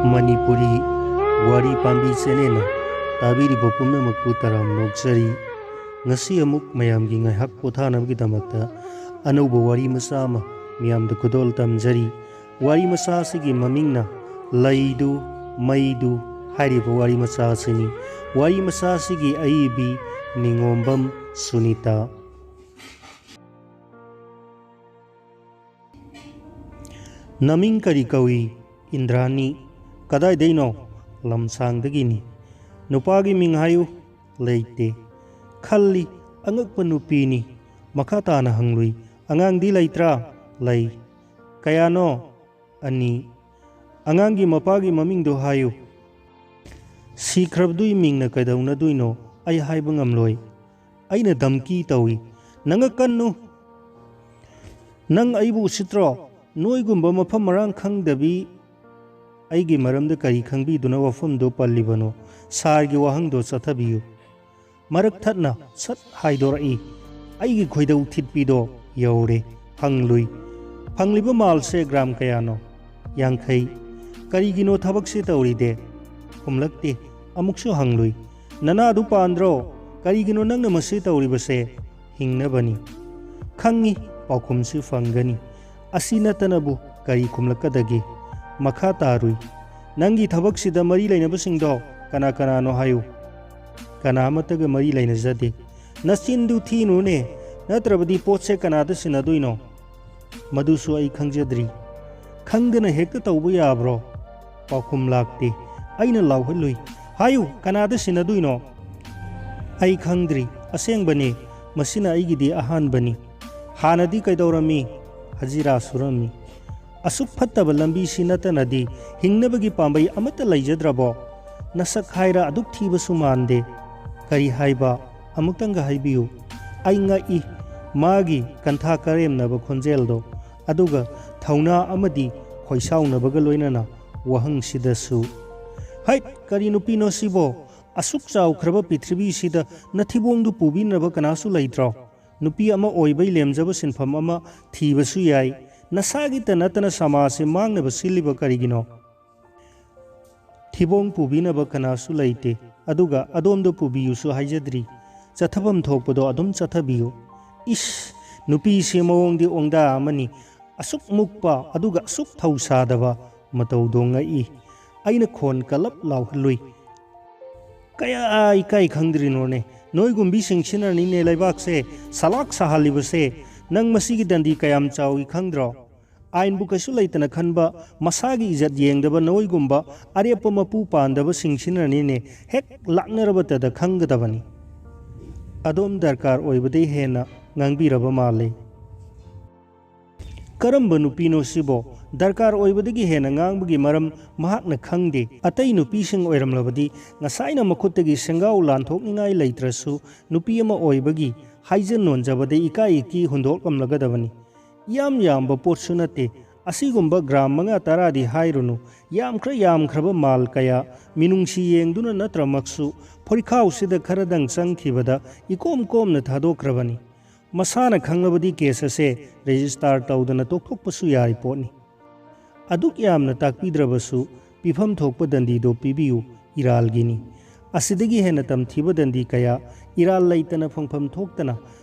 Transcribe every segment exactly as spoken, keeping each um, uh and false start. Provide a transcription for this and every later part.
ꯃꯅꯤꯄꯨꯔꯤ ꯋꯥꯔꯤ ꯄꯥꯝꯕꯤ ꯆꯦꯅꯦꯜꯅ ꯇꯥꯕꯤꯔꯤꯕ ꯄꯨꯝꯅꯃꯛꯄꯨ ꯇꯔꯥꯝꯅ ꯑꯣꯛꯆꯔꯤ꯫ ꯉꯁꯤ ꯑꯃꯨꯛ ꯃꯌꯥꯝꯒꯤ ꯉꯥꯏꯍꯥꯛ ꯄꯣꯊꯥꯅꯕꯒꯤꯗꯃꯛꯇ ꯑꯅꯧꯕ ꯋꯥꯔꯤ ꯃꯆꯥ ꯑꯃ ꯃꯤꯌꯥꯝꯗ ꯈꯨꯗꯣꯜ ꯇꯝꯖꯔꯤ꯫ ꯋꯥꯔꯤ ꯃꯆꯥ ꯑꯁꯤꯒꯤ ꯃꯃꯤꯡꯅ ꯂꯩꯗꯨ ꯃꯩꯗꯨ ꯍꯥꯏꯔꯤꯕ ꯋꯥꯔꯤ ꯃꯆꯥ ꯑꯁꯤꯅꯤ꯫ ꯋꯥꯔꯤ ꯃꯆꯥ ꯑꯁꯤꯒꯤ ꯑꯏꯕꯤ ꯅꯤꯉꯣꯝꯕꯝ ꯁꯨꯅꯤꯇꯥ꯫ ꯅꯃꯤꯡ ꯀꯔꯤ ꯀꯧꯏ? ꯏꯟꯗ꯭ꯔꯥꯅꯤ꯫ ꯀꯗꯥꯏꯗꯩꯅꯣ? ꯂꯝꯁꯥꯡꯗꯒꯤꯅꯤ꯫ ꯅꯨꯄꯥꯒꯤ ꯃꯤꯡ ꯍꯥꯏꯌꯨ꯫ ꯂꯩꯇꯦ꯫ ꯈꯜꯂꯤ꯫ ꯑꯉꯛꯄ ꯅꯨꯄꯤꯅꯤ꯫ ꯃꯈꯥ ꯇꯥꯅ ꯍꯪꯂꯨꯏ꯫ ꯑꯉꯥꯡꯗꯤ ꯂꯩꯇ꯭ꯔꯥ? ꯂꯩ꯫ ꯀꯌꯥꯅꯣ? ꯑꯅꯤ꯫ ꯑꯉꯥꯡꯒꯤ ꯃꯄꯥꯒꯤ ꯃꯃꯤꯡꯗꯨ ꯍꯥꯏꯌꯨ꯫ ꯁꯤꯈ꯭ꯔꯕꯗꯨꯒꯤ ꯃꯤꯡꯅ ꯀꯩꯗꯧꯅꯗꯣꯏꯅꯣ? ꯑꯩ ꯍꯥꯏꯕ ꯉꯝꯂꯣꯏ꯫ ꯑꯩꯅ ꯙꯝꯀꯤ ꯇꯧꯏ꯫ ꯅꯪ ꯀꯟꯅꯨ꯫ ꯅꯪ ꯑꯩꯕꯨ ꯎꯁꯤꯠꯇ꯭ꯔꯣ? ꯅꯣꯏꯒꯨꯝꯕ ꯃꯐꯝ ꯃꯔꯥꯡ ꯈꯪꯗꯕꯤ ꯑꯩꯒꯤ ꯃꯔꯝꯗ ꯀꯔꯤ ꯈꯪꯕꯤꯗꯨꯅ ꯋꯥꯐꯝꯗꯣ ꯄꯜꯂꯤꯕꯅꯣ? ꯁꯥꯔꯒꯤ ꯋꯥꯍꯪꯗꯣ ꯆꯠꯊꯕꯤꯌꯨ꯫ ꯃꯔꯛ ꯊꯠꯅ ꯁꯠ ꯍꯥꯏꯗꯣꯔꯛꯏ꯫ ꯑꯩꯒꯤ ꯈꯣꯏꯗꯧ ꯊꯤꯠꯄꯤꯗꯣ ꯌꯧꯔꯦ꯫ ꯍꯪꯂꯨꯏ꯫ ꯐꯪꯂꯤꯕ ꯃꯥꯜꯁꯦ ꯒ꯭ꯔꯥꯝ ꯀꯌꯥꯅꯣ? ꯌꯥꯡꯈꯩ꯫ ꯀꯔꯤꯒꯤꯅꯣ ꯊꯕꯛꯁꯦ ꯇꯧꯔꯤꯗꯦ? ꯈꯨꯝꯂꯛꯇꯦ꯫ ꯑꯃꯨꯛꯁꯨ ꯍꯪꯂꯨꯏ꯫ ꯅꯅꯥꯗꯨ ꯄꯥꯟꯗ꯭ꯔꯣ? ꯀꯔꯤꯒꯤꯅꯣ ꯅꯪꯅ ꯃꯁꯤ ꯇꯧꯔꯤꯕꯁꯦ? ꯍꯤꯡꯅꯕꯅꯤ꯫ ꯈꯪꯉꯤ ꯄꯥꯎꯈꯨꯝꯁꯤ ꯐꯪꯒꯅꯤ꯫ ꯑꯁꯤ ꯅꯠꯇꯅꯕꯨ ꯀꯔꯤ ꯈꯨꯝꯂꯛꯀꯗꯒꯦ? ꯃꯈꯥ ꯇꯥꯔꯨꯏ꯫ ꯅꯪꯒꯤ ꯊꯕꯛꯁꯤꯗ ꯃꯔꯤ ꯂꯩꯅꯕꯁꯤꯡꯗꯣ ꯀꯅꯥ ꯀꯅꯥꯅꯣ ꯍꯥꯏꯌꯨ꯫ ꯀꯅꯥ ꯑꯃꯠꯇꯒ ꯃꯔꯤ ꯂꯩꯅꯖꯗꯦ꯫ ꯅꯆꯤꯟꯗꯨ ꯊꯤꯅꯨꯅꯦ, ꯅꯠꯇ꯭ꯔꯕꯗꯤ ꯄꯣꯠꯁꯦ ꯀꯅꯥꯗ ꯁꯤꯟꯅꯗꯣꯏꯅꯣ? ꯃꯗꯨꯁꯨ ꯑꯩ ꯈꯪꯖꯗ꯭ꯔꯤ꯫ ꯈꯪꯗꯅ ꯍꯦꯛꯇ ꯇꯧꯕ ꯌꯥꯕ꯭ꯔꯣ? ꯄꯥꯎꯈꯨꯝ ꯂꯥꯛꯇꯦ꯫ ꯑꯩꯅ ꯂꯥꯎꯍꯜꯂꯨꯏ꯫ ꯍꯥꯏꯌꯨ, ꯀꯅꯥꯗ ꯁꯤꯟꯅꯗꯣꯏꯅꯣ? ꯑꯩ ꯈꯪꯗ꯭ꯔꯤ꯫ ꯑꯁꯦꯡꯕꯅꯤ, ꯃꯁꯤꯅ ꯑꯩꯒꯤꯗꯤ ꯑꯍꯥꯟꯕꯅꯤ꯫ ꯍꯥꯟꯅꯗꯤ ꯀꯩꯗꯧꯔꯝꯃꯤ? ꯍꯖꯤꯔꯥ ꯁꯨꯔꯝꯃꯤ꯫ ꯑꯁꯨꯛ ꯐꯠꯇꯕ ꯂꯝꯕꯤꯁꯤ ꯅꯠꯇꯅꯗꯤ ꯍꯤꯡꯅꯕꯒꯤ ꯄꯥꯝꯕꯩ ꯑꯃꯠꯇ ꯂꯩꯖꯗ꯭ꯔꯕꯣ? ꯅꯁꯛ ꯍꯥꯏꯔ ꯑꯗꯨꯛ ꯊꯤꯕꯁꯨ ꯃꯥꯟꯗꯦ꯫ ꯀꯔꯤ ꯍꯥꯏꯕ? ꯑꯃꯨꯛꯇꯪꯒ ꯍꯥꯏꯕꯤꯌꯨ꯫ ꯑꯩ ꯉꯛꯏ꯫ ꯃꯥꯒꯤ ꯀꯟꯊꯥ ꯀꯔꯦꯝꯅꯕ ꯈꯣꯟꯖꯦꯜꯗꯣ, ꯑꯗꯨꯒ ꯊꯧꯅꯥ ꯑꯃꯗꯤ ꯈꯣꯏꯁꯥꯎꯅꯕꯒ ꯂꯣꯏꯅꯅ ꯋꯥꯍꯪꯁꯤꯗꯁꯨ꯫ ꯍꯩꯠ, ꯀꯔꯤ ꯅꯨꯄꯤꯅꯣ ꯁꯤꯕꯣ? ꯑꯁꯨꯛ ꯆꯥꯎꯈ꯭ꯔꯕ ꯄ꯭ꯔꯤꯊꯤꯕꯤꯁꯤꯗ ꯅꯊꯤꯕꯣꯡꯗꯨ ꯄꯨꯕꯤꯅꯕ ꯀꯅꯥꯁꯨ ꯂꯩꯇ꯭ꯔꯣ? ꯅꯨꯄꯤ ꯑꯃ ꯑꯣꯏꯕꯩ ꯂꯦꯝꯖꯕ ꯁꯤꯟꯐꯝ ꯑꯃ ꯊꯤꯕꯁꯨ ꯌꯥꯏ꯫ ꯅꯁꯥꯒꯤꯇ ꯅꯠꯇꯅ ꯁꯃꯥꯖꯁꯦ ꯃꯥꯡꯅꯕ ꯁꯤꯜꯂꯤꯕ ꯀꯔꯤꯒꯤꯅꯣ? ꯊꯤꯕꯣꯡ ꯄꯨꯕꯤꯅꯕ ꯀꯅꯥꯁꯨ ꯂꯩꯇꯦ꯫ ꯑꯗꯨꯒ ꯑꯗꯣꯝꯗ ꯄꯨꯕꯤꯌꯨꯁꯨ ꯍꯥꯏꯖꯗ꯭ꯔꯤ꯫ ꯆꯠꯊꯐꯝ ꯊꯣꯛꯄꯗꯣ ꯑꯗꯨꯝ ꯆꯠꯊꯕꯤꯌꯨ꯫ ꯏꯁ, ꯅꯨꯄꯤꯁꯦ ꯃꯑꯣꯡꯗꯤ ꯑꯣꯡꯗꯥ ꯑꯃꯅꯤ꯫ ꯑꯁꯨꯛ ꯃꯨꯛꯄ ꯑꯗꯨꯒ ꯑꯁꯨꯛ ꯊꯧꯁꯥꯗꯕ ꯃꯇꯧꯗꯣ ꯉꯛꯏ꯫ ꯑꯩꯅ ꯈꯣꯟ ꯀꯜꯂꯞ ꯂꯥꯎꯍꯜꯂꯨꯏ꯫ "ꯀꯌꯥ ꯏꯀꯥꯏ ꯈꯪꯗ꯭ꯔꯤꯅꯣꯅꯦ? ꯅꯣꯏꯒꯨꯝꯕꯤꯁꯤꯡꯁꯤꯅꯅꯤꯅꯦ ꯂꯩꯕꯥꯛꯁꯦ ꯁꯂꯥꯛ ꯁꯥꯍꯜꯂꯤꯕꯁꯦ꯫ ꯅꯪ ꯃꯁꯤꯒꯤ ꯗꯟꯗꯤ ꯀꯌꯥꯝ ꯆꯥꯎꯏ ꯈꯪꯗ꯭ꯔꯣ? ꯑꯥꯏꯟꯕꯨ ꯀꯩꯁꯨ ꯂꯩꯇꯅ ꯈꯟꯕ, ꯃꯁꯥꯒꯤ ꯏꯖꯠ ꯌꯦꯡꯗꯕ ꯅꯣꯏꯒꯨꯝꯕ ꯑꯔꯦꯞꯄ ꯃꯄꯨ ꯄꯥꯟꯗꯕꯁꯤꯡꯁꯤꯅꯅꯤꯅꯦ ꯍꯦꯛ ꯂꯥꯛꯅꯔꯕꯇꯗ ꯈꯪꯒꯗꯕꯅꯤ꯫" ꯑꯗꯣꯝ ꯗꯔꯀꯥꯔ ꯑꯣꯏꯕꯗꯩ ꯍꯦꯟꯅ ꯉꯥꯡꯕꯤꯔꯕ ꯃꯥꯜꯂꯦ꯫ ꯀꯔꯝꯕ ꯅꯨꯄꯤꯅꯣ ꯁꯤꯕꯣ? ꯗꯔꯀꯥꯔ ꯑꯣꯏꯕꯗꯒꯤ ꯍꯦꯟꯅ ꯉꯥꯡꯕꯒꯤ ꯃꯔꯝ ꯃꯍꯥꯛꯅ ꯈꯪꯗꯦ꯫ ꯑꯇꯩ ꯅꯨꯄꯤꯁꯤꯡ ꯑꯣꯏꯔꯝꯂꯕꯗꯤ ꯉꯁꯥꯏꯅ ꯃꯈꯨꯠꯇꯒꯤ ꯁꯦꯡꯒꯥꯎ ꯂꯥꯟꯊꯣꯛꯅꯤꯡꯉꯥꯏ ꯂꯩꯇ꯭ꯔꯁꯨ ꯅꯨꯄꯤ ꯑꯃ ꯑꯣꯏꯕꯒꯤ ꯍꯥꯏꯖ ꯅꯣꯟꯖꯕꯗ ꯏꯀꯥꯏ ꯏꯀꯤ ꯍꯨꯟꯗꯣꯛꯂꯝꯂꯒꯗꯕꯅꯤ꯫ ꯏꯌꯥꯝ ꯌꯥꯝꯕ ꯄꯣꯠꯁꯨ ꯅꯠꯇꯦ꯫ ꯑꯁꯤꯒꯨꯝꯕ ꯒ꯭ꯔꯥꯝ ꯃꯉꯥ ꯇꯔꯥꯗꯤ ꯍꯥꯏꯔꯨꯅꯨ, ꯌꯥꯝꯈ꯭ꯔ ꯌꯥꯝꯈ꯭ꯔꯕ ꯃꯥꯜ ꯀꯌꯥ ꯃꯤꯅꯨꯡꯁꯤ ꯌꯦꯡꯗꯨꯅ ꯅꯠꯇ꯭ꯔꯃꯛꯁꯨ ꯐꯨꯔꯤꯈꯥꯎꯁꯤꯗ ꯈꯔꯗꯪ ꯆꯪꯈꯤꯕꯗ ꯏꯀꯣꯝ ꯀꯣꯝꯅ ꯊꯥꯗꯣꯛꯈ꯭ꯔꯕꯅꯤ꯫ ꯃꯁꯥꯅ ꯈꯪꯂꯕꯗꯤ ꯀꯦꯁ ꯑꯁꯦ ꯔꯦꯖꯤꯁꯇꯥꯔ ꯇꯧꯗꯅ ꯇꯣꯛꯊꯣꯛꯄꯁꯨ ꯌꯥꯔꯤ ꯄꯣꯠꯅꯤ꯫ ꯑꯗꯨꯛ ꯌꯥꯝꯅ ꯇꯥꯛꯄꯤꯗ꯭ꯔꯕꯁꯨ ꯄꯤꯐꯝ ꯊꯣꯛꯄ ꯗꯟꯗꯤꯗꯣ ꯄꯤꯕꯤꯌꯨ, ꯏꯔꯥꯜꯒꯤꯅꯤ꯫ ꯑꯁꯤꯗꯒꯤ ꯍꯦꯟꯅ ꯇꯝꯊꯤꯕ ꯗꯟꯗꯤ ꯀꯌꯥ ꯏꯔꯥꯜ ꯂꯩꯇꯅ ꯐꯪꯐꯝ ꯊꯣꯛꯇꯅ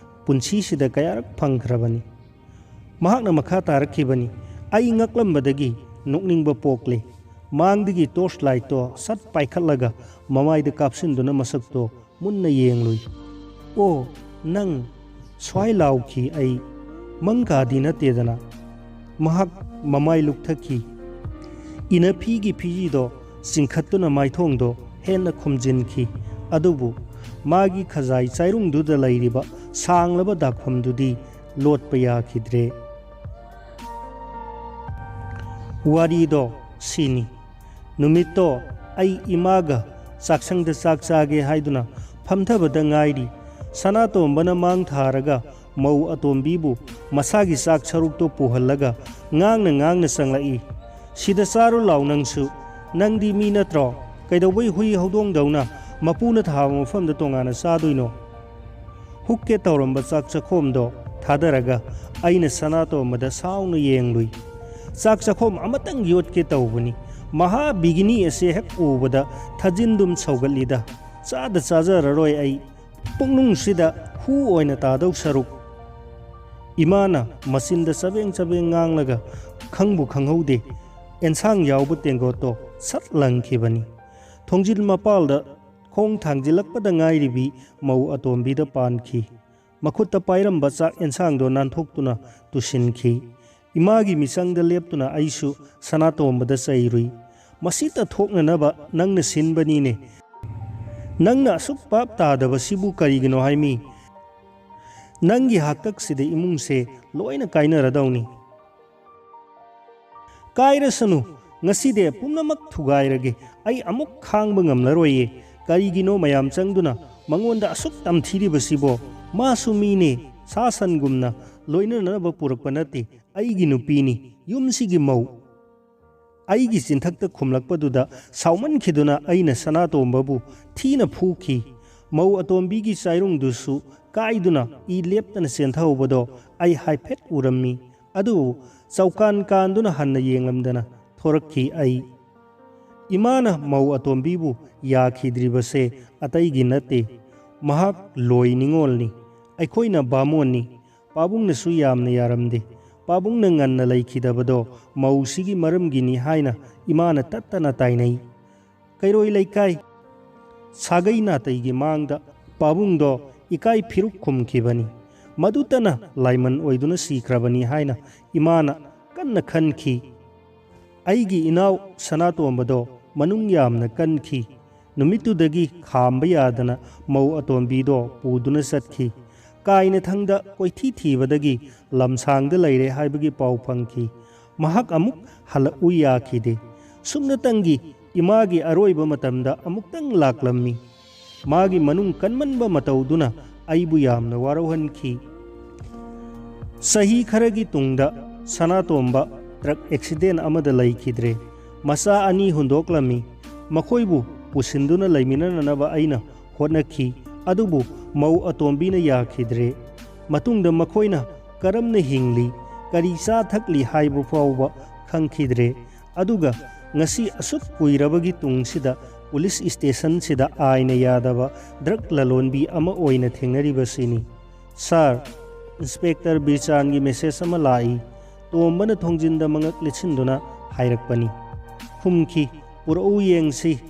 ꯄꯨꯟꯁꯤꯁꯤꯗ ꯀꯌꯥꯔꯛ ꯐꯪꯈ꯭ꯔꯕꯅꯤ꯫ ꯃꯍꯥꯛꯅ ꯃꯈꯥ ꯇꯥꯔꯛꯈꯤꯕꯅꯤ, "ꯑꯩ ꯉꯛꯂꯝꯕꯗꯒꯤ ꯅꯣꯛꯅꯤꯡꯕ ꯄꯣꯛꯂꯦ꯫ ꯃꯥꯡꯗꯒꯤ ꯇꯣꯔꯆ ꯂꯥꯏꯠꯇꯣ ꯁꯠ ꯄꯥꯏꯈꯠꯂꯒ ꯃꯃꯥꯏꯗ ꯀꯥꯞꯁꯤꯟꯗꯨꯅ ꯃꯁꯛꯇꯣ ꯃꯨꯟꯅ ꯌꯦꯡꯂꯨꯏ꯫ ꯑꯣ, ꯅꯪ!" ꯁ꯭ꯋꯥꯏ ꯂꯥꯎꯈꯤ ꯑꯩ꯫ ꯃꯪ ꯀꯥꯗꯤ ꯅꯠꯇꯦꯗꯅ꯫ ꯃꯍꯥꯛ ꯃꯃꯥꯏ ꯂꯨꯛꯊꯈꯤ꯫ ꯏꯅꯐꯤꯒꯤ ꯐꯤꯖꯤꯗꯣ ꯆꯤꯡꯈꯠꯇꯨꯅ ꯃꯥꯏꯊꯣꯡꯗꯣ ꯍꯦꯟꯅ ꯈꯨꯝꯖꯤꯟꯈꯤ꯫ ꯑꯗꯨꯕꯨ ꯃꯥꯒꯤ ꯈꯖꯥꯏ ꯆꯥꯏꯔꯨꯡꯗꯨꯗ ꯂꯩꯔꯤꯕ ꯁꯥꯡꯂꯕ ꯗꯥꯛꯐꯝꯗꯨꯗꯤ ꯂꯣꯠꯄ ꯌꯥꯈꯤꯗ꯭ꯔꯦ꯫ ꯋꯥꯔꯤꯗꯣ ꯁꯤꯅꯤ꯫ ꯅꯨꯃꯤꯠꯇꯣ ꯑꯩ ꯏꯃꯥꯒ ꯆꯥꯛꯁꯪꯗ ꯆꯥꯛ ꯆꯥꯒꯦ ꯍꯥꯏꯗꯨꯅ ꯐꯝꯊꯕꯗ ꯉꯥꯏꯔꯤ꯫ ꯁꯅꯥꯇꯣꯝꯕꯅ ꯃꯥꯡ ꯊꯥꯔꯒ ꯃꯧ ꯑꯇꯣꯝꯕꯤꯕꯨ ꯃꯁꯥꯒꯤ ꯆꯥꯛ ꯁꯔꯨꯛꯇꯣ ꯄꯨꯍꯜꯂꯒ ꯉꯥꯡꯅ ꯉꯥꯡꯅ ꯆꯪꯂꯛꯏ꯫ "ꯁꯤꯗ ꯆꯥꯔꯨ ꯂꯥꯎ ꯅꯪꯁꯨ꯫ ꯅꯪꯗꯤ ꯃꯤ ꯅꯠꯇ꯭ꯔꯣ? ꯀꯩꯗꯧꯕꯩ ꯍꯨꯏ ꯍꯧꯗꯣꯡꯗꯧꯅ ꯃꯄꯨꯅ ꯊꯥꯕ ꯃꯐꯝꯗ ꯇꯣꯉꯥꯟꯅ ꯆꯥꯗꯣꯏꯅꯣ?" ꯍꯨꯛꯀꯦ ꯇꯧꯔꯝꯕ ꯆꯥꯛ ꯆꯥꯛꯈꯣꯝꯗꯣ ꯊꯥꯗꯔꯒ ꯑꯩꯅ ꯁꯅꯥꯇꯣꯝꯕꯗ ꯁꯥꯎꯅ ꯌꯦꯡꯂꯨꯏ꯫ ꯆꯥꯛ ꯆꯥꯛꯈꯣꯝ ꯑꯃꯇꯪ ꯌꯣꯠꯀꯦ ꯇꯧꯕꯅꯤ, "ꯃꯍꯥ ꯕꯤꯒꯤꯅꯤ ꯑꯁꯦ ꯍꯦꯛ ꯎꯕꯗ ꯊꯥꯖꯤꯟꯗꯨꯝ ꯁꯧꯒꯠꯂꯤꯗ꯫ ꯆꯥꯗ ꯆꯥꯖꯔꯔꯣꯏ ꯑꯩ꯫ ꯄꯨꯛꯅꯨꯡꯁꯤꯗ ꯍꯨ ꯑꯣꯏꯅ ꯇꯥꯗꯧ ꯁꯔꯨꯛ꯫" ꯏꯃꯥꯅ ꯃꯆꯤꯟꯗ ꯆꯕꯦꯡ ꯆꯕꯦꯡ ꯉꯥꯡꯂꯒ ꯈꯪꯕꯨ ꯈꯪꯍꯧꯗꯦ, ꯑꯦꯟꯁꯥꯡ ꯌꯥꯎꯕ ꯇꯦꯡꯀꯣꯠꯇꯣ ꯁꯠ ꯂꯪꯈꯤꯕꯅꯤ꯫ ꯊꯣꯡꯖꯤꯜ ꯃꯄꯥꯜꯗ ꯈꯣꯡ ꯊꯥꯡꯖꯤꯜꯂꯛꯄꯗ ꯉꯥꯏꯔꯤꯕꯤ ꯃꯧ ꯑꯇꯣꯝꯕꯤꯗ ꯄꯥꯟꯈꯤ꯫ ꯃꯈꯨꯠꯇ ꯄꯥꯏꯔꯝꯕ ꯆꯥꯛ ꯑꯦꯟꯁꯥꯡꯗꯣ ꯅꯥꯟꯊꯣꯛꯇꯨꯅ ꯇꯨꯁꯤꯟꯈꯤ꯫ ꯏꯃꯥꯒꯤ ꯃꯤꯆꯪꯗ ꯂꯦꯞꯇꯨꯅ ꯑꯩꯁꯨ ꯁꯅꯥꯇꯣꯝꯕꯗ ꯆꯩꯔꯨꯏ꯫ "ꯃꯁꯤꯇ ꯊꯣꯛꯅꯅꯕ ꯅꯪꯅ ꯁꯤꯟꯕꯅꯤꯅꯦ꯫ ꯅꯪꯅ ꯑꯁꯨꯛ ꯚꯥꯞ ꯇꯥꯗꯕꯁꯤꯕꯨ ꯀꯔꯤꯒꯤꯅꯣ ꯍꯥꯏꯃꯤ? ꯅꯪꯒꯤ ꯍꯥꯛꯇꯛꯁꯤꯗ ꯏꯃꯨꯡꯁꯦ ꯂꯣꯏꯅ ꯀꯥꯏꯅꯔꯗꯧꯅꯤ꯫" "ꯀꯥꯏꯔꯁꯅꯨ, ꯉꯁꯤꯗꯤ ꯄꯨꯝꯅꯃꯛ ꯊꯨꯒꯥꯏꯔꯒꯦ꯫ ꯑꯩ ꯑꯃꯨꯛ ꯈꯥꯡꯕ ꯉꯝꯂꯔꯣꯏꯌꯦ꯫ ꯀꯔꯤꯒꯤꯅꯣ ꯃꯌꯥꯝ ꯆꯪꯗꯨꯅ ꯃꯉꯣꯟꯗ ꯑꯁꯨꯛ ꯇꯝꯊꯤꯔꯤꯕꯁꯤꯕꯣ? ꯃꯥꯁꯨ ꯃꯤꯅꯦ, ꯁꯥ ꯁꯟꯒꯨꯝꯅ ꯂꯣꯏꯅꯅꯕ ꯄꯨꯔꯛꯄ ꯅꯠꯇꯦ꯫ ꯑꯩꯒꯤ ꯅꯨꯄꯤꯅꯤ, ꯌꯨꯝꯁꯤꯒꯤ ꯃꯧ꯫" ꯑꯩꯒꯤ ꯆꯤꯟꯊꯛꯇ ꯈꯨꯝꯂꯛꯄꯗꯨꯗ ꯁꯥꯎꯃꯟꯈꯤꯗꯨꯅ ꯑꯩꯅ ꯁꯅꯥꯇꯣꯝꯕꯕꯨ ꯊꯤꯅ ꯐꯨꯈꯤ꯫ ꯃꯧ ꯑꯇꯣꯝꯕꯤꯒꯤ ꯆꯥꯏꯔꯨꯡꯗꯨꯁꯨ ꯀꯥꯏꯗꯨꯅ ꯏ ꯂꯦꯞꯇꯅ ꯆꯦꯟꯊꯍꯧꯕꯗꯣ ꯑꯩ ꯍꯥꯏꯐꯦꯠ ꯎꯔꯝꯃꯤ꯫ ꯑꯗꯨꯕꯨ ꯆꯧꯀꯥꯟ ꯀꯥꯟꯗꯨꯅ ꯍꯟꯅ ꯌꯦꯡꯂꯝꯗꯅ ꯊꯣꯔꯛꯈꯤ ꯑꯩ꯫ ꯏꯃꯥꯅ ꯃꯧ ꯑꯇꯣꯝꯕꯤꯕꯨ ꯌꯥꯈꯤꯗ꯭ꯔꯤꯕꯁꯦ ꯑꯇꯩꯒꯤ ꯅꯠꯇꯦ꯫ ꯃꯍꯥꯛ ꯂꯣꯏ ꯅꯤꯉꯣꯜꯅꯤ꯫ ꯑꯩꯈꯣꯏꯅ ꯕꯥꯃꯣꯟꯅꯤ꯫ ꯄꯥꯕꯨꯡꯅꯁꯨ ꯌꯥꯝꯅ ꯌꯥꯔꯝꯗꯦ꯫ ꯄꯥꯕꯨꯡꯅ ꯉꯟꯅ ꯂꯩꯈꯤꯗꯕꯗꯣ ꯃꯧꯁꯤꯒꯤ ꯃꯔꯝꯒꯤꯅꯤ ꯍꯥꯏꯅ ꯏꯃꯥꯅ ꯇꯠꯇꯅ ꯇꯥꯏꯅꯩ꯫ ꯀꯩꯔꯣꯏ ꯂꯩꯀꯥꯏ ꯁꯥꯒꯩ ꯅꯥꯇꯩꯒꯤ ꯃꯥꯡꯗ ꯄꯥꯕꯨꯡꯗꯣ ꯏꯀꯥꯏ ꯐꯤꯔꯨꯛ ꯈꯨꯝꯈꯤꯕꯅꯤ꯫ ꯃꯗꯨꯇꯅ ꯂꯥꯏꯃꯟ ꯑꯣꯏꯗꯨꯅ ꯁꯤꯈ꯭ꯔꯕꯅꯤ ꯍꯥꯏꯅ ꯏꯃꯥꯅ ꯀꯟꯅ ꯈꯟꯈꯤ꯫ ꯑꯩꯒꯤ ꯏꯅꯥꯎ ꯁꯅꯥꯇꯣꯝꯕꯗꯣ ꯃꯅꯨꯡ ꯌꯥꯝꯅ ꯀꯟꯈꯤ꯫ ꯅꯨꯃꯤꯠꯇꯨꯗꯒꯤ ꯈꯥꯝꯕ ꯌꯥꯗꯅ ꯃꯧ ꯑꯇꯣꯝꯕꯤꯗꯣ ꯄꯨꯗꯨꯅ ꯆꯠꯈꯤ꯫ ꯀꯥꯏꯅꯊꯪꯗ ꯀꯣꯏꯊꯤ ꯊꯤꯕꯗꯒꯤ ꯂꯝꯁꯥꯡꯗ ꯂꯩꯔꯦ ꯍꯥꯏꯕꯒꯤ ꯄꯥꯎ ꯐꯪꯈꯤ꯫ ꯃꯍꯥꯛ ꯑꯃꯨꯛ ꯍꯜꯂꯛꯎ ꯌꯥꯈꯤꯗꯦ꯫ ꯁꯨꯞꯅꯇꯪꯒꯤ ꯏꯃꯥꯒꯤ ꯑꯔꯣꯏꯕ ꯃꯇꯝꯗ ꯑꯃꯨꯛꯇꯪ ꯂꯥꯛꯂꯝꯃꯤ꯫ ꯃꯥꯒꯤ ꯃꯅꯨꯡ ꯀꯟꯃꯟꯕ ꯃꯇꯧꯗꯨꯅ ꯑꯩꯕꯨ ꯌꯥꯝꯅ ꯋꯥꯔꯧꯍꯟꯈꯤ꯫ ꯆꯍꯤ ꯈꯔꯒꯤ ꯇꯨꯡꯗ ꯁꯅꯥꯇꯣꯝꯕ ꯇ꯭ꯔꯛ ꯑꯦꯛꯁꯤꯗꯦꯟ ꯑꯃꯗ ꯂꯩꯈꯤꯗ꯭ꯔꯦ꯫ ꯃꯆꯥ ꯑꯅꯤ ꯍꯨꯟꯗꯣꯛꯂꯝꯃꯤ꯫ ꯃꯈꯣꯏꯕꯨ ꯄꯨꯁꯤꯟꯗꯨꯅ ꯂꯩꯃꯤꯟꯅꯅꯕ ꯑꯩꯅ ꯍꯣꯠꯅꯈꯤ, ꯑꯗꯨꯕꯨ ꯃꯧ ꯑꯇꯣꯝꯕꯤꯅ ꯌꯥꯈꯤꯗ꯭ꯔꯦ꯫ ꯃꯇꯨꯡꯗ ꯃꯈꯣꯏꯅ ꯀꯔꯝꯅ ꯍꯤꯡꯂꯤ, ꯀꯔꯤ ꯆꯥ ꯊꯛꯂꯤ ꯍꯥꯏꯕ ꯐꯥꯎꯕ ꯈꯪꯈꯤꯗ꯭ꯔꯦ꯫ ꯑꯗꯨꯒ ꯉꯁꯤ ꯑꯁꯨꯛ ꯀꯨꯏꯔꯕꯒꯤ ꯇꯨꯡꯁꯤꯗ ꯄꯨꯂꯤꯁ ꯁ꯭ꯇꯦꯁꯟꯁꯤꯗ ꯑꯥꯏꯟꯅ ꯌꯥꯗꯕ ꯗ꯭ꯔꯒ ꯂꯂꯣꯟꯕꯤ ꯑꯃ ꯑꯣꯏꯅ ꯊꯦꯡꯅꯔꯤꯕꯁꯤꯅꯤ꯫ "ꯁꯥꯔ, ꯏꯟꯁꯄꯦꯛꯇꯔ ꯕꯤꯔꯆꯥꯟꯒꯤ ꯃꯦꯁꯦꯖ ꯑꯃ ꯂꯥꯛꯏ", ꯇꯣꯝꯕꯅ ꯊꯣꯡꯖꯤꯟꯗ ꯃꯉꯛ ꯂꯤꯠꯁꯤꯟꯗꯨꯅ ꯍꯥꯏꯔꯛꯄꯅꯤ꯫ ꯈꯨꯝꯈꯤ, "ꯄꯨꯔꯛꯎ ꯌꯦꯡꯁꯤ"꯫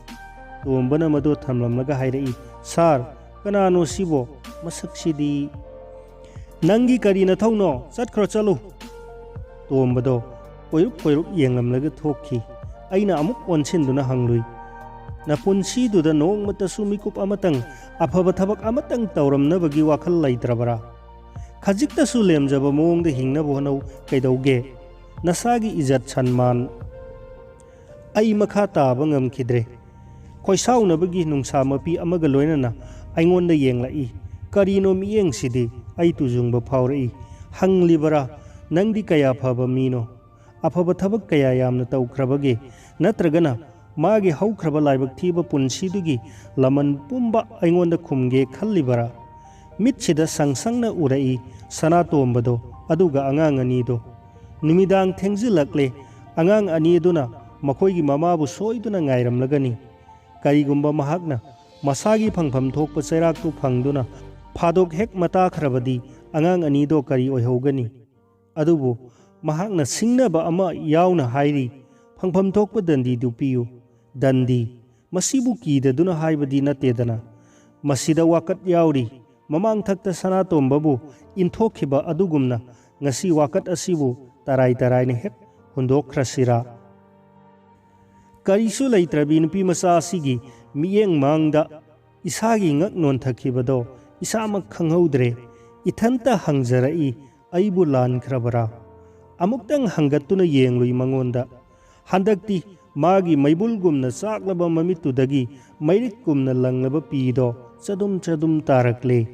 ꯇꯣꯝꯕꯅ ꯃꯗꯨ ꯊꯝꯂꯝꯂꯒ ꯍꯥꯏꯔꯛꯏ, "ꯁꯥꯔ, ꯀꯅꯥꯅꯣ ꯁꯤꯕꯣ? ꯃꯁꯛꯁꯤꯗꯤ"꯫ "ꯅꯪꯒꯤ ꯀꯔꯤ ꯅꯊꯧꯅꯣ? ꯆꯠꯈ꯭ꯔꯣ, ꯆꯠꯂꯨ!" ꯇꯣꯝꯕꯗꯣ ꯀꯣꯏꯔꯨꯞ ꯀꯣꯏꯔꯨꯞ ꯌꯦꯡꯂꯝꯂꯒ ꯊꯣꯛꯈꯤ꯫ ꯑꯩꯅ ꯑꯃꯨꯛ ꯑꯣꯟꯁꯤꯟꯗꯨꯅ ꯍꯪꯂꯨꯏ, "ꯅꯄꯨꯟꯁꯤꯗꯨꯗ ꯅꯣꯡꯃꯇꯁꯨ ꯃꯤꯀꯨꯞ ꯑꯃꯇꯪ ꯑꯐꯕ ꯊꯕꯛ ꯑꯃꯇꯪ ꯇꯧꯔꯝꯅꯕꯒꯤ ꯋꯥꯈꯜ ꯂꯩꯇ꯭ꯔꯕꯔꯥ? ꯈꯖꯤꯛꯇꯁꯨ ꯂꯦꯝꯖꯕ ꯃꯑꯣꯡꯗ ꯍꯤꯡꯅꯕ ꯍꯣꯠꯅꯧ ꯀꯩꯗꯧꯒꯦ? ꯅꯁꯥꯒꯤ ꯏꯖꯠ ꯁꯟꯃꯥꯟ"꯫ ꯑꯩ ꯃꯈꯥ ꯇꯥꯕ ꯉꯝꯈꯤꯗ꯭ꯔꯦ꯫ ꯈꯣꯏꯁꯥꯎꯅꯕꯒꯤ ꯅꯨꯡꯁꯥ ꯃꯄꯤ ꯑꯃꯒ ꯂꯣꯏꯅꯅ ꯑꯩꯉꯣꯟꯗ ꯌꯦꯡꯂꯛꯏ꯫ ꯀꯔꯤꯅꯣ ꯃꯤꯠꯌꯦꯡꯁꯤꯗꯤ? ꯑꯩ ꯇꯨꯖꯨꯡꯕ ꯐꯥꯎꯔꯛꯏ꯫ ꯍꯪꯂꯤꯕꯔꯥ, "ꯅꯪꯗꯤ ꯀꯌꯥ ꯐꯕ ꯃꯤꯅꯣ? ꯑꯐꯕ ꯊꯕꯛ ꯀꯌꯥ ꯌꯥꯝꯅ ꯇꯧꯈ꯭ꯔꯕꯒꯦ? ꯅꯠꯇ꯭ꯔꯒꯅ ꯃꯥꯒꯤ ꯍꯧꯈ꯭ꯔꯕ ꯂꯥꯏꯕꯛ ꯊꯤꯕ ꯄꯨꯟꯁꯤꯗꯨꯒꯤ ꯂꯃꯟ ꯄꯨꯝꯕ ꯑꯩꯉꯣꯟꯗ ꯈꯨꯝꯒꯦ ꯈꯜꯂꯤꯕꯔꯥ?" ꯃꯤꯠꯁꯤꯗ ꯁꯪ ꯁꯪꯅ ꯎꯔꯛꯏ ꯁꯅꯥꯇꯣꯝꯕꯗꯣ, ꯑꯗꯨꯒ ꯑꯉꯥꯡ ꯑꯅꯤꯗꯣ꯫ ꯅꯨꯃꯤꯗꯥꯡ ꯊꯦꯡꯖꯤꯜꯂꯛꯂꯦ꯫ ꯑꯉꯥꯡ ꯑꯅꯤ ꯑꯗꯨꯅ ꯃꯈꯣꯏꯒꯤ ꯃꯃꯥꯕꯨ ꯁꯣꯏꯗꯨꯅ ꯉꯥꯏꯔꯝꯂꯒꯅꯤ꯫ ꯀꯔꯤꯒꯨꯝꯕ ꯃꯍꯥꯛꯅ ꯃꯁꯥꯒꯤ ꯐꯪꯐꯝ ꯊꯣꯛꯄ ꯆꯩꯔꯥꯛꯇꯨ ꯐꯪꯗꯨꯅ ꯐꯥꯗꯣꯛ ꯍꯦꯛ ꯃꯇꯥꯈ꯭ꯔꯕꯗꯤ ꯑꯉꯥꯡ ꯑꯅꯤꯗꯣ ꯀꯔꯤ ꯑꯣꯏꯍꯧꯒꯅꯤ? ꯑꯗꯨꯕꯨ ꯃꯍꯥꯛꯅ ꯁꯤꯡꯅꯕ ꯑꯃ ꯌꯥꯎꯅ ꯍꯥꯏꯔꯤ, "ꯐꯪꯐꯝ ꯊꯣꯛꯄ ꯗꯟꯗꯤꯗꯨ ꯄꯤꯌꯨ"꯫ ꯗꯟꯗꯤ? ꯃꯁꯤꯕꯨ ꯀꯤꯗꯗꯨꯅ ꯍꯥꯏꯕꯗꯤ ꯅꯠꯇꯦꯗꯅ꯫ ꯃꯁꯤꯗ ꯋꯥꯀꯠ ꯌꯥꯎꯔꯤ꯫ ꯃꯃꯥꯡꯊꯛꯇ ꯁꯅꯥꯇꯣꯝꯕꯕꯨ ꯏꯟꯊꯣꯛꯈꯤꯕ ꯑꯗꯨꯒꯨꯝꯅ ꯉꯁꯤ ꯋꯥꯀꯠ ꯑꯁꯤꯕꯨ ꯇꯔꯥꯏ ꯇꯔꯥꯏꯅ ꯍꯦꯛ ꯍꯨꯟꯗꯣꯛꯈ꯭ꯔꯁꯤꯔꯥ? ꯀꯔꯤꯁꯨ ꯂꯩꯇ꯭ꯔꯕꯤ ꯅꯨꯄꯤ ꯃꯆꯥ ꯑꯁꯤꯒꯤ ꯃꯤꯠꯌꯦꯡ ꯃꯥꯡꯗ ꯏꯁꯥꯒꯤ ꯉꯛ ꯅꯣꯟꯊꯈꯤꯕꯗꯣ ꯏꯁꯥꯃꯛ ꯈꯪꯍꯧꯗ꯭ꯔꯦ꯫ ꯏꯊꯟꯇ ꯍꯪꯖꯔꯛꯏ, "ꯑꯩꯕꯨ ꯂꯥꯟꯈ꯭ꯔꯕꯔꯥ?" ꯑꯃꯨꯛꯇꯪ ꯍꯪꯒꯠꯇꯨꯅ ꯌꯦꯡꯂꯨꯏ ꯃꯉꯣꯟꯗ꯫ ꯍꯟꯗꯛꯇꯤ ꯃꯥꯒꯤ ꯃꯩꯕꯨꯜꯒꯨꯝꯅ ꯆꯥꯛꯂꯕ ꯃꯃꯤꯠꯇꯨꯗꯒꯤ ꯃꯩꯔꯤꯛꯀꯨꯝꯅ ꯂꯪꯂꯕ ꯄꯤꯗꯣ ꯆꯗꯨꯝ ꯆꯗꯨꯝ ꯇꯥꯔꯛꯂꯦ꯫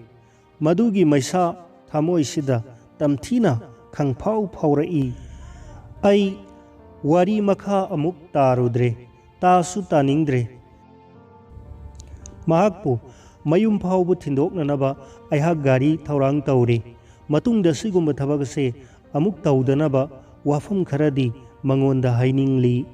ꯃꯗꯨꯒꯤ ꯃꯩꯁꯥ ꯊꯃꯣꯏꯁꯤꯗ ꯇꯝꯊꯤꯅ ꯈꯪꯐꯥꯎ ꯐꯥꯎꯔꯛꯏ꯫ ꯑꯩ ꯋꯥꯔꯤ ꯃꯈꯥ ꯑꯃꯨꯛ ꯇꯥꯔꯨꯗ꯭ꯔꯦ, ꯇꯥꯁꯨ ꯇꯥꯅꯤꯡꯗ꯭ꯔꯦ꯫ ꯃꯍꯥꯛꯄꯨ ꯃꯌꯨꯝ ꯐꯥꯎꯕ ꯊꯤꯟꯗꯣꯛꯅꯅꯕ ꯑꯩꯍꯥꯛ ꯒꯥꯔꯤ ꯊꯧꯔꯥꯡ ꯇꯧꯔꯤ꯫ ꯃꯇꯨꯡꯗ ꯁꯤꯒꯨꯝꯕ ꯊꯕꯛ ꯑꯁꯦ ꯑꯃꯨꯛ ꯇꯧꯗꯅꯕ ꯋꯥꯐꯝ ꯈꯔꯗꯤ ꯃꯉꯣꯟꯗ ꯍꯥꯏꯅꯤꯡꯂꯤ꯫